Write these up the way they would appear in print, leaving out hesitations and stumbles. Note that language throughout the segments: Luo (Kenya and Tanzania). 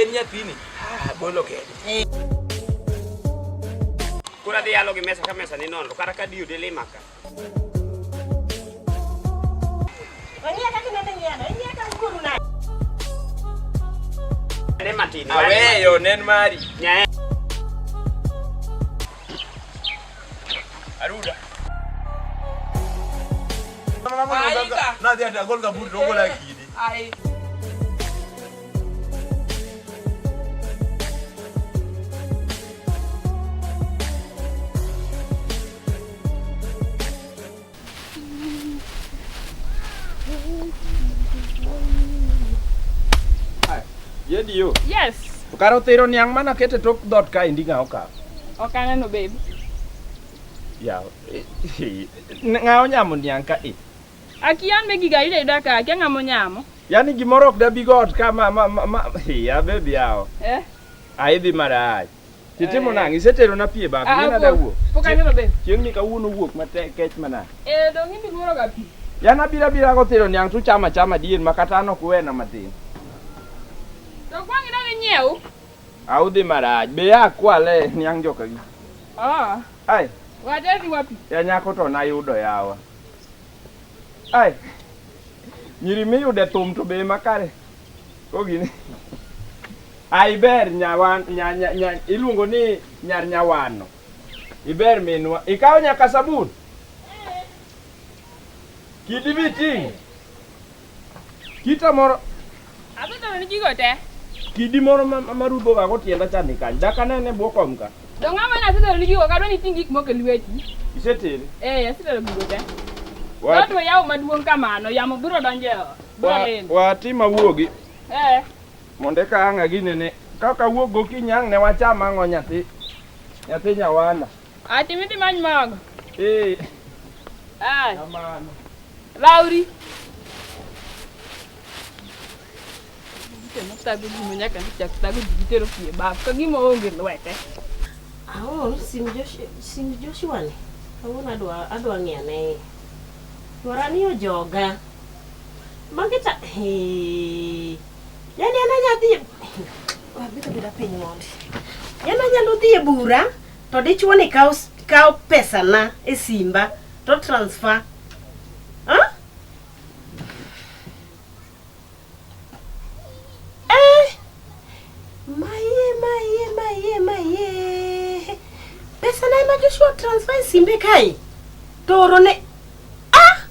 en nyathini. Ah, bolo kede. Koro adhi yalo gi mesa ka mesa ni nono kata ka diyo dilima ka. Wang'iya kaka inende ng'iyano, ing'iya ka uguru nade? Ne matin. Aweyo nen mari. Nyae. Aruda. Nadhi ati agol kaburi to ogola kidi. Ai. Yedi yo. Yes. To kare othiro niang' mana kete tok dhoot kaendi ng'a okawo. Ok aneno babe. Yaw. Ng'a onyamo niang' ka e? Akia an be giga ayudo ayuda ka, akia ng'ama onyamo. Yaani gimoro ok dabigo ot ka ma ma ma, ma ya baby yaw. Eh? Aidhi marach. Titimo nang'o? Iseterona pi e baf, Ah, ing'e ah, nade awuok? Pok aneno be. Chieng' ni kawuono wuok matek kech manade. Eh, dong' in iluoro ga pi. Yan abiro abira gothiro niang' to uchamo achama adier ma kata an ok uwena matin. To kwang' idog inyiew. Audhi marach. Be ya akwale niang' jokagi. Ah, Ai, waterni wa pi. ya nyako to nayudo yawa. Ai, nyiri miyude thum to be ema kare. Kogini. Ai ber nyawan nya, nya, nya, iluongo ni nyar nyawano. Iber minwa. Ikawo nyaka sabun? Kidi bi ting'. Kita moro Asetero ni gigo te. kidi moro ma, ma marudho ga gotienda cha ni kany. Dak anene e bwo kom ka. Dong' ang'o ni asetero ni gigo ok adwa ni iting' gik moko e lweti. Isetere. Eh, asetero gigo te. Wa, Dhoot we yawo maduong' kamano, yamo biro donjo e ot. Biro wa, lil. watim awuogi. Eh, Mondo eka ang' aginene. Kaka awuok gokinyi ang' ne wacham ang'o nyathi. Nyathi nyawana. atim idhi many mogo. Eh, Ai, kamano. Lauri. Temo thago gimo nyaka ni chak thago ji gitero pi e baf ka gima onge lwete. Aol, sim Joshua, sim Joshua ni. Kawuono adwa adwa ng'iyo ane. Dwara ni ojoga. Magi ta hee. Yaani an anya dhi Wabiro beda piny mondi. Yaani anyalo dhi e bura to dichuo ni kaw kaw pesana e simba to transfer. Ha? Eh! Maye, maye, maye, maye. Pesa na ema Joshua transfer e simbe kae. To oro ne... Ah!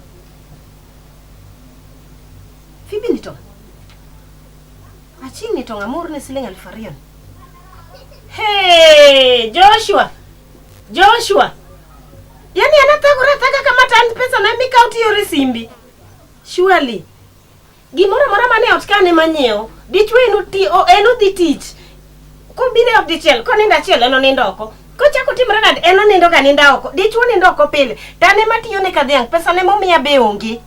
Phoebe ni to. Aching ni to ng'ama ne siling 2,000 ni. Hey, Joshua. Joshua. Yaani anathagora athaga kama to an pesa na mikawo tioro e simbi. Surely. Gimoro amora mane ot ka ne manyiewo, dichwo en oti, o, en odhi tich. Kobiro e ot dichiel, konindo achiel en onindo oko. Kochako timore nade, en onindo ga ninda oko. Dichwo nindo oko pile. To an ema atiyone ka dhiang', pesa ne momiya be onge.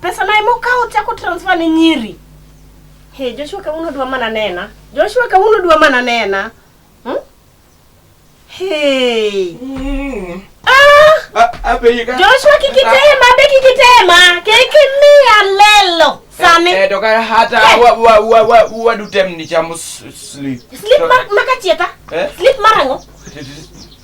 Pesa na ema okawo chako transfer ne nyiri. He, Joshua kawuono dwa mana nena. Joshua kawuono dwa mana nena. Hmm? Hey. Ah! Apenji ka. Joshua kik itema, be kik itema. Kik imiya lelo sani. Eh, to kata hata wa wa wa wa wadu tem ni chamo sleep. Slip mar makachieta. Eh? Slip mar ang'o?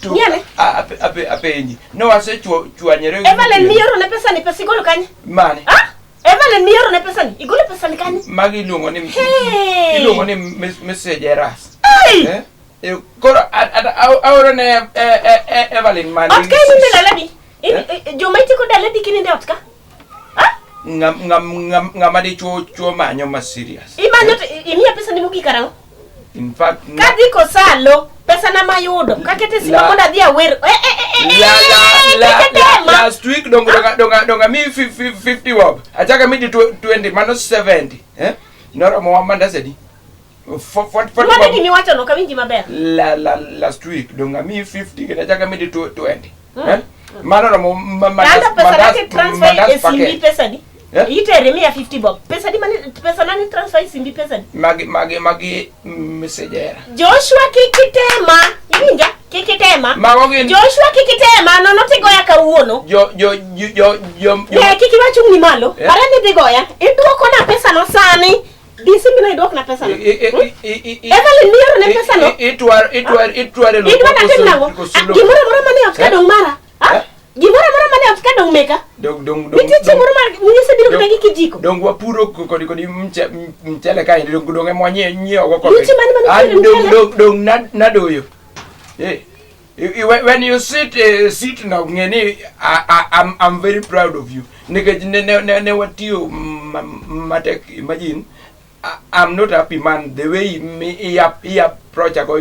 To- Ng'iyane. A- ape- ape- Apenji. Ne wasechwanyore. Evelyn mioro ne pesa ni pesa igolo kanye? Mane? Ah? Evelyn mioro ne pesa ni igolo pesa ni kanye? Magi iluongo ni Hey! iluongo ni message errors. Hey! Eh? Eh, Koro aoro ne eh, eh, eh, Evelyn mane. Ot ka ininde daladi? In- Eh? eh, Joma itieko daladi kininde ot ka? Ah? Ng'am- ng'am- ng'am- Ng'ama dichuo chuo manyo ma serious. Imanyo to imiya pesa ni mogik karang'o? In fact, Kadhi kosalo, pesa na mayudo, kakete simba La- mondo adhi awer. Eh, eh, eh, eh, la la eh, la kik la itema. last week dong donga donga donga mi 50 bob achaka mi di 20 mano 70 eh noromo wa mandas adi 40 Mano bob gima iwachono ok awinji maber. la la last week donga mi 50 kendo achaka mi di 20 eh mano romo mandas Lando pesa mandas nake transfer mandas e simbi packet pesa di. Eh? Itere miya 50 bob. Pesa di mane pesa nani transfer e simbi pesa di. magi magi magi mesejera Joshua kik itema. Iwinja? Kik itema. mago gin Joshua kik itema, nono tigoya kawuono. jo jo jo jo jo Ne kik iwachung' ni malo. Eh? Para ni dhi goya. Iduoko na pesa no sani. Di simbi no idwokna pesa no. Evelyn mioro ne pesa no. Itwaro itwaro itwaro e Idwa natim nang'o? koso Ah, lo- Gimoro amora mane ot ka Eh? dong' mara. Ah? Eh? Gimoro amora mane ot ka dong' meka. Dong dong dong. Nitie chieng' moro ma nisebiro kata gi kijiko. Dong wapuro kodi kodi mchele kaendi dong dong ema wanyiewo go kode. Luchi mane mane Ah, puro dong mchele? dong dong nadoyo. Eh. When you sit sit now ng'e ni I'm very proud of you. Nikech ne ne ne, ne watiyo matek imagine I'm not happy man the way me i approach go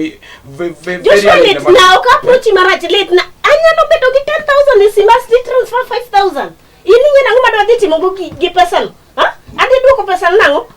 very Joshua early in lit the morning. na ok approach marach lit na anyalo bedo gi 10000 e simba asdhi transfer 5000 in ing'e nang'o madwa dhi timo go gi pesano ha adhi duoko pesano nang'o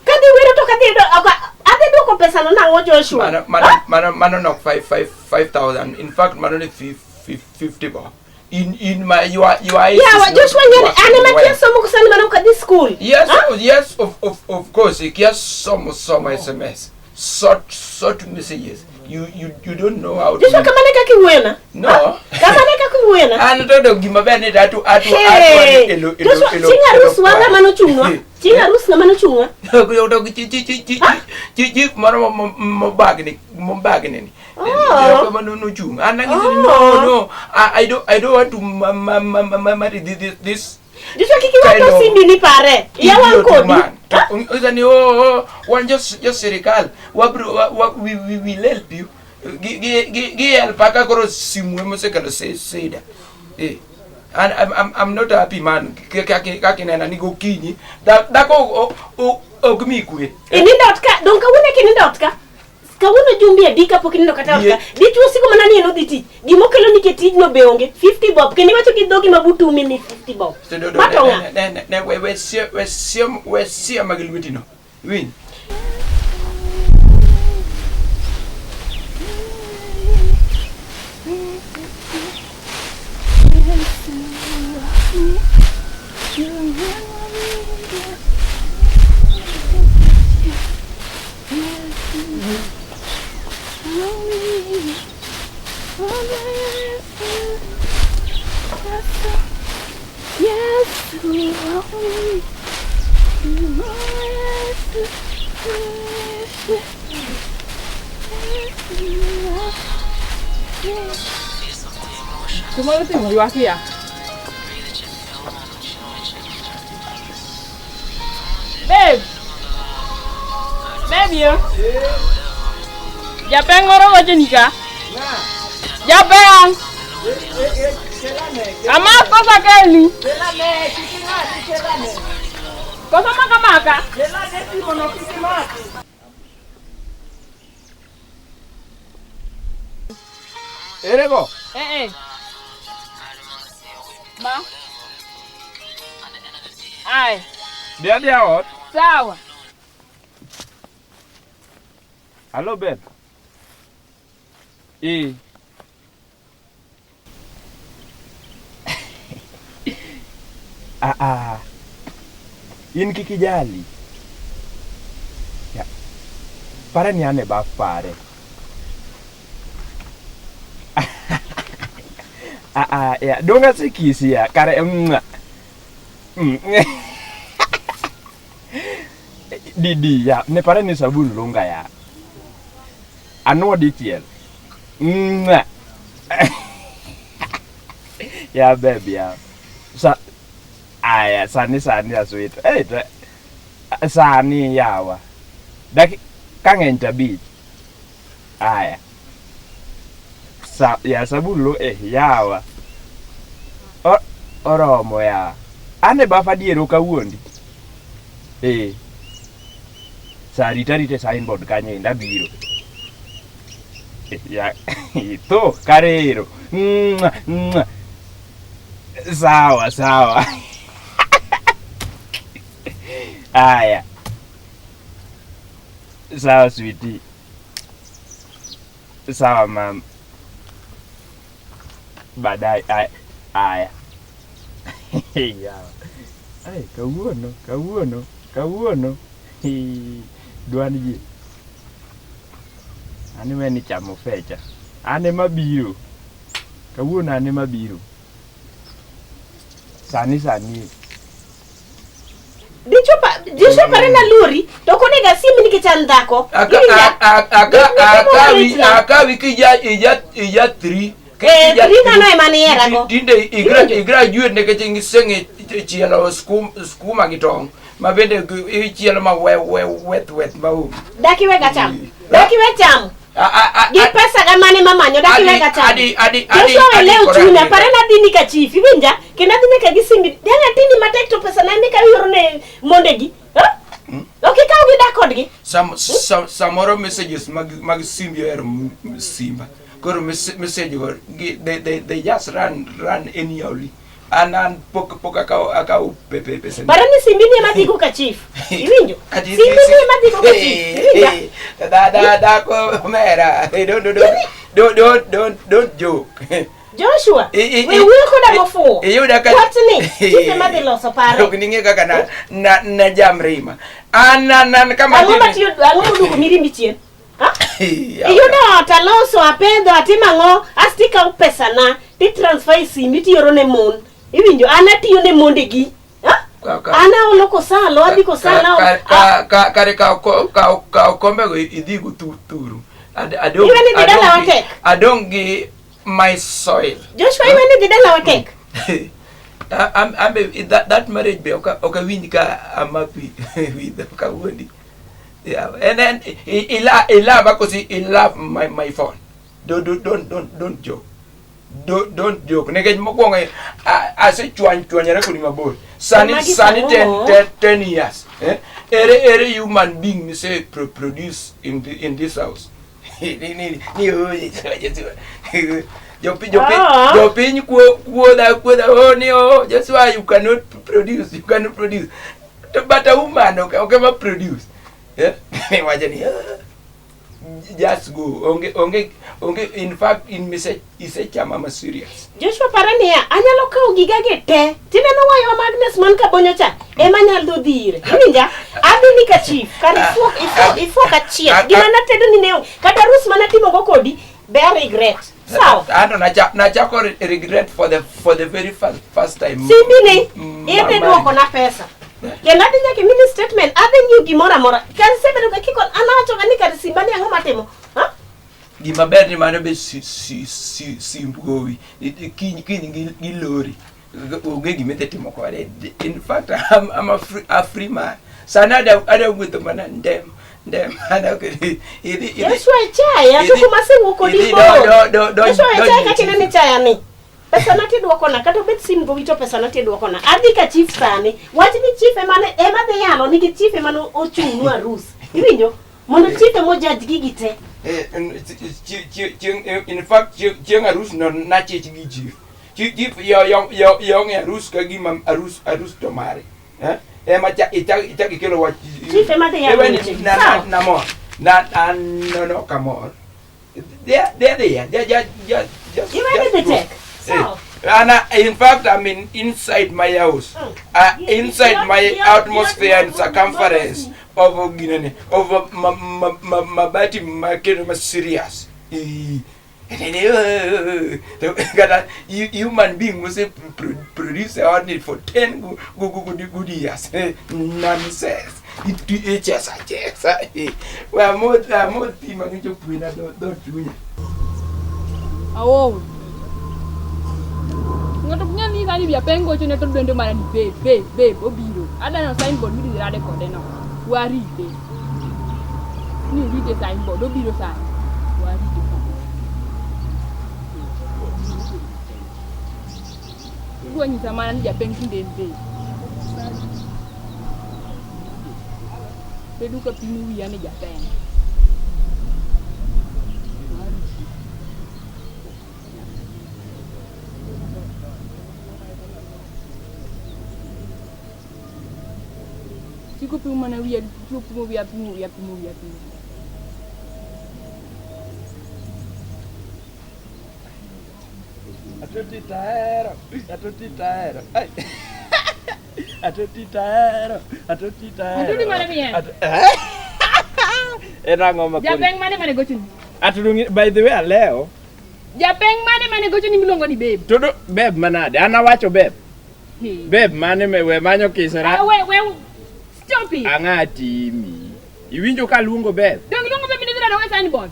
kadhi wero to kadhi yudo ok adhi duoko pesano nang'o Joshua Mano mano mano mano nok 5 5 5,000. In fact mano ni 50 bob. In my your eyes yawa is not Joshua ng'e working an ema well. kia somo koso an ema ne ok adhi school Yes, Ha? oh, yes, of course. Ikia somo somo SMS, short short messages. You don't know how to. Joshua kamano e kaka iwuoyona No. kamano e kaka iwuoyona An to do gima ber ni atu atu atu Hey! elo elo Joshua elo. chieng' arus wa ng'ama nochung'nwa chieng' arus ng'ama nochung'nwa To chi chi chi chi chi chi moro mobagni mobagni ni. Oh. Kama no nochung'. An ang'isi ni Oh. no no I don't want to marry this this Joshua kik iwach Kind of osimbi ni pare iya wang' idiot kodi man. Ha? To ni oh, oh wan jo sirikal wabro we will help you. Gi gi gi gi help ka koro simu ema osekelo sida. Eh. And I'm not a happy man. Kaka inena ni gokinyi. Dhako ok mi kwe. Inindo ot ka dong' kawuono eka inindo ot ka kawuono jumbi adi kapok inindo kata ot ka dichuo siko mana ni en odhi tich gimokelo nikech tijno be onge 50 bob kendo iwacho gi dhogi ma butumi ni 50 bob So do do ma to ng'a ne ne ne we we sie we sie we sie mag lweti no. Winj. Kumalo timo ywak ya. Babe. Babe yo. Japeng moro wacho ni ka. Japeng. Amako sakeli. Koso maka maka. Ere go? Eh eh. Ma. Ai, Dhi adhiya ot. sawa. Hello babe. Eh. Ah ah. In kik ijali. Ya. Pare ni an e baf pare. Ah ah ya, dong asekisi ya, kare mwah. Didi ya, ne pare ni sabun lunga ya. Anwo dichiel. Mwah. Ya babe ya. Sa aya sani sani aswito. Eh sani yawa. Daki ka ng'eny to abich. Aya. Sa ya sabun lo eh yawa. O, oromo ya. An e baf adier ok awuondi. Eh. Sa rita rita e signboard kanyo endo abiro. Eh, ya tho kare ero. Mwah, mwah. Sawa sawa. Aya. Sawa sweetie. Sawa mam. Baadaye. Aya. Aya. Yawa. Ai, kawuono, kawuono, kawuono. Hii, Dwan ji. An iwe ni chamo fecha. An ema biro. Kawuono an ema biro. Sani sani. Dichwo pa Joshua pare na luori to ok onego asim nikech an dhako. Iwinja? Akawi kija ija ija 3. Eh, three mano ema niherago. Tinde igraduate nikech iseng'e chielo skuma gi tong' ma bende ichielo ma we we weth weth ma onge. Dak iwe ga chamo. Dak iwe chamo. Gi pesa ga mane mamanyo dak iwe ga chamo. Joshua we lew chunya pare na dhi ni ka chief iwinja kendo adhi nyaka gi simbi. Dang atini matek to pesa na ema ikawo ioro ne mondegi. Ha? Ok ikaw gi dak kodgi. Samoro messages mag simbi ohero simba. Koro message go they just run anyhowly. An pok akawo pesa. Pare ni simbi ni ema dhigo ka chief. Iwinjo? Simbi ni ema dhigo ka chief. Iwinja? Da dhako omera. Don't joke. Joshua, we wuoyo koda mofuwo. Iyuda ka Wachni, chief ema dhi loso pare. Ok ning'e kaka na jamrima. An kama Ang'o matiyo ang'o moduogo mirimbi chien? Ha? Iyudo ot aloso apedho atimo ang'o asti ikawo pesana ti transfer e simbi tioro ne mon. Iwinjo? An atiyo ne mondegi. Ha? An aolo kosalo, adhi kosalo. Kare kaw kombego idhigo thuru. Iwe ni dhi dalawa tek. Adong' gi my soil. Joshua iwe ni dhi dalawa tek. That marriage be ok awinj ka I'm happy with ok awuondi. Yeah, and then ilove kosi ilove my phone. Don't joke. Don't joke. Nikech mokwongo asechwanyora kodi mabor. Sani 10 years. Eh? Ere human being mise produce in this house. Ni jopiny kuodha oh ni oh Joshua you cannot produce, you cannot produce. But a woman ok ema produce. Eh? Wacho ni just go. Onge in fact in mise isechama ma serious. Joshua pare niya, anyalo kawo gigagi te. Tineno wayo ma Agnes man kabonyo cha, ema anyalo dhi ire. Iwinja? Adhi ni ka chief, kar ifuok achiel. Gima natedo ni ne onge. Kata arus manatimogo kodi, be a regret. Sawa? Anto nachako regret for the very first time. Simbi ni, idhi duokona pesa. Kendo adhi nyaka mini statement, adhi ng'iyo gimoro amora. Kar isebedo ka kikon, an awachoga ni kar simba ni ang'o matimo? Ha? Gima ber ni mano be simb gowi. Kiny gi lori. Onge gima idhi timo kode. In fact, I'm a free man. Sani ada wuotho mana ndem. Joshua ichaya, to kuma asewuok kodi bor. Joshua ichaya kaka ineno ichaya ni. Pesa na tiduokona, kata obed sim gowi to pesa na tiduokona. Adhi ka chief sani. Wach ni chief ema dhi yalo, nikech chief ema ochung'nu arus. Iwinjo? Mondo chief ema ojudge gigi te. In fact, chieng' arus no nachich gi chief. Chief yong'e arus ka gima arus to mare. Ema ichak ikelo wach. Chief ema dhi yalo. Namor. No, kamor. They're there. They're just. You ready to take? So. And in fact, I mean, inside my house, inside my atmosphere and circumference of mabati makeno serious. Human being was produce only for 10 good years. Nonsense. It well, more team and you don't do it. Oh. Ng'ato ok nyal nyisa ni japeng gochone to dwendo mana ni babe, babe, babe, obiro. Adaneno signboard midhi rade kode no. Warite. Ni orite signboard, obiro sani. Warite. Idwa nyisa mana ni japeng tinde en babe. Bedu ka pimo wiya ni japeng. Warite. Siko pimo mana wiya, pimo wiya, pimo wiya, pimo wiya, pimo wiya. Atoti taero, atoti taero. Atoti taero, atoti taero. Atoti mane miel? En ang'o ma koro? Japeng mane mane gochoni? Atudungi, by the way, alewo. Japeng mane mane gochoni miluongo ni babe? Todo babe manade? An awacho babe. Babe mane me we manyo kisera. We Stop it. Ang'a timi? Iwinjo ka luongo beb? Dong iluongo beb ni dhirado we signboard.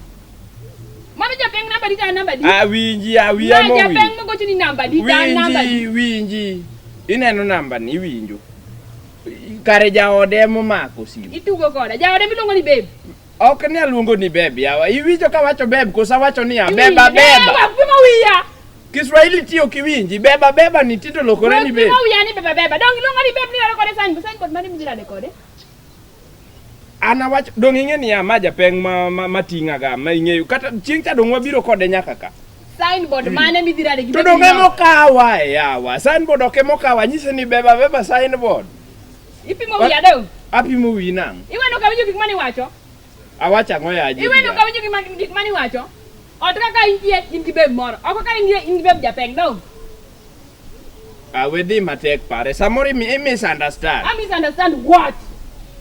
Mano japeng namba di ta namba di. Awinji, awiya Ma mowil. japeng mogocho ni namba di ta namba di. Winji, winji. Ineno namba ni iwinjo. Kare jaode emomako simu. Itugo koda. Jaode miluongo ni babe. Ok ni aluongo ni beb yawa. Iwinjo kawacho beb koso awacho niya beba Iwinjo. beba. Eh, wapimo wiya. Kiswahili tiyo kiwinji beba beba ni tito lokore ni beb. Wapimo wiya ni beba beba. Dong iluongo ni babe ni rado kode signboard. Signboard mane midhirade kode? An awacho dong ing'e niya ma japeng ma, ma, mating'a ga ma ing'eyo kata chieng' cha dong wabiro kode nyaka ka. Signboard mane midhirade gi To babe dong ni no? emokawa e yawa. Signboard ok emokawa anyise ni beba beba signboard. Ipimo wiya dong. Apimo wiyi nang'o? Iweno ka winjo gik mane iwacho? Awacho ang'o ya Jimmy? Iweno ka winjo gik mane iwacho? Ot kaka intie in gi babe moro. Oko ka intie in gi babe japeng dong. Awe dhi matek pare. Samoro i misunderstand. I misunderstand what?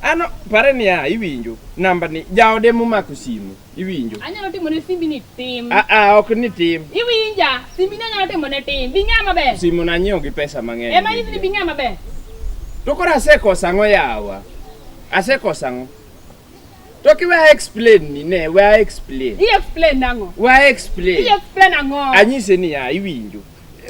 Ano pare niya iwinjo. Namba ni jaode momako simu iwinjo. Anyalo timo ne simbi ni tim. Ah ah ok ni tim. Iwinja, simbi ni anyalo timo ne tim. Bi ng'a maber. Simu nanyiewo gi pesa mang'eny. Ema nyisi ni bi ng'a maber. To koro asekoso ang'o yawa? Asekoso ang'o? To ki we explain ni ne, we explain. I explain nang'o? We I explain. explain ang'o? Anyise niya iwinjo.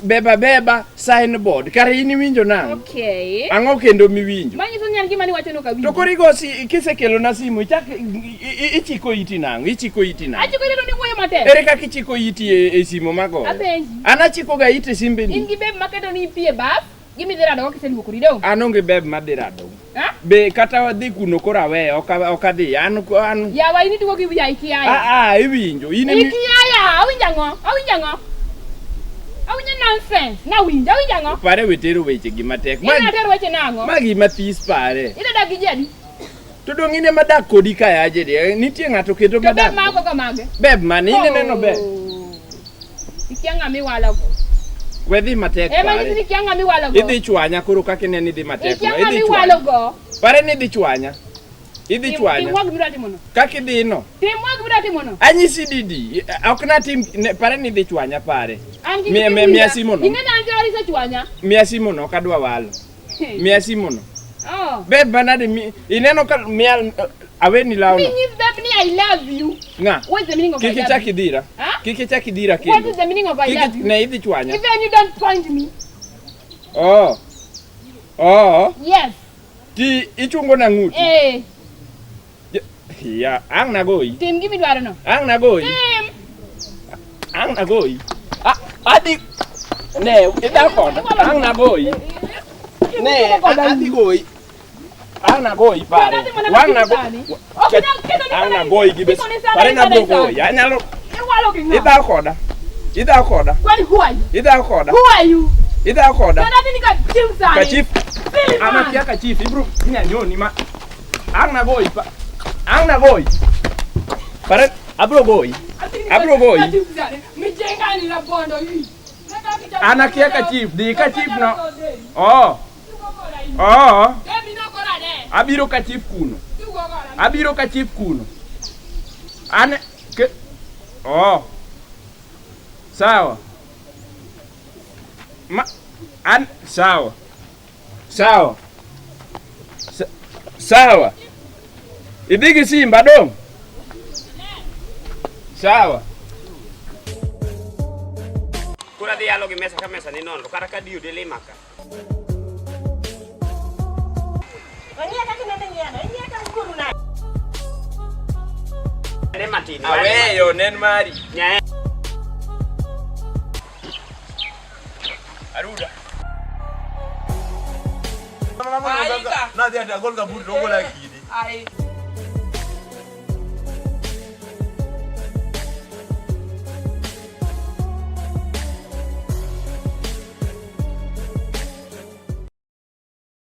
Beba beba signboard. Kare in iwinjo nang'o? Okay. Ang'o kendo miwinjo? Manyiso ni an gima niwacho no kawinjo. To koro igo si, kisekelona simu ichak ichiko iti nang'o? Ichiko iti nang'o? Achiko iti to niwuoyo matek. Ere kaka ichiko iti e simu magoyo? Apenji. An achiko ga iti e In simbeni. gi babe maketo ni pi e baf, gima idhi rado go kiseluokori dong. An onge beb madhi rado. Ha? Be kata wadhi kuno koro aweyo ok adhi. An Yawa in itugo gi wiya ikiaya. Ah ah iwinjo. In Ikiaya, awinjo ang'o? Awinjo ang'o? Awinjo nonsense. Nawinjo, awinjo ang'o? Pare wetero weche gi matek. Ma Ina weche nang'o? Ma gima this pare. Ina dak gi jadi. To dong in ema dak kodi ka ya jedi. Nitie ng'ato kendo ma dak. To beb mago ka mage. Beb mane in neno beb. Ikia ng'ama iwalo go. We dhi matek pare. Ema nyisi ni ikia ng'ama iwalo go. Idhi chwanya koro kaka ineno idhi matek. Ikia ng'ama iwalo go. Pare ni idhi chwanya. Idhi chwanya. Tim wag biro timo no. Kaka idhi no. Tim wag biro timo no. Anyisi didi. Ok natim pare ni idhi chwanya pare. Miya simu no. Ing'e ni an jari isechwanya. Miya simu no ok adwa walo. Miya simu no. Oh. Beb manade ineno ka miya aweni lawno. Minyis beb ni I love you. Ng'a? What is the meaning of I love you? Kik ichak idhira. Kik ichak idhira kendo. What is the meaning of I love you? Ne idhi chwanya. Even you don't point me. Oh. Oh. Yes. Ti ichungo na ng'uti. Eh. Ya, ang' nagoyi. Tim gima idwaro no. Ang' nagoyi. Tim. Ang' nagoyi. Ah, adhi ne idhaw koda. Ang' nagoyi. Ne, adhi goyi. Ang' nagoyi pare. Wang' nagoyi. Ang' nagoyi gi bes. Pare nabro goyi. Anyalo. Iwalo gi ng'a? Idhaw koda. Idhaw koda. Kwani who are you? Idhaw koda. Who are you? Idhaw koda. Kata ni ka chief sani. Ka chief. Silly man. An akia ka chief. Ibro nyanyoni ma. Ang' nagoyi pa. Ang' nagoyi. Pare abro goyi. Abro goyi. Mijenga ni rabondo hii. An akia ka chief. Dhi ka chief no. Oh. Oh. Abiro ka chief kuno. Abiro ka chief kuno. An ke Oh. Sawa. Ma an sawa. Sawa. Sawa. Idhi gi simba dong'? Sawa. Koro adhi yalo gi mesa ka mesa ni nono, kata ka diyo dilima ka. Ong'iya kaka inende ng'iyano, ing'iya ka uguru nade? Ne matin. Aweyo nen mari. Nyae. Aruda. Nadhi ati agol gambut to ogola kidi. Ai.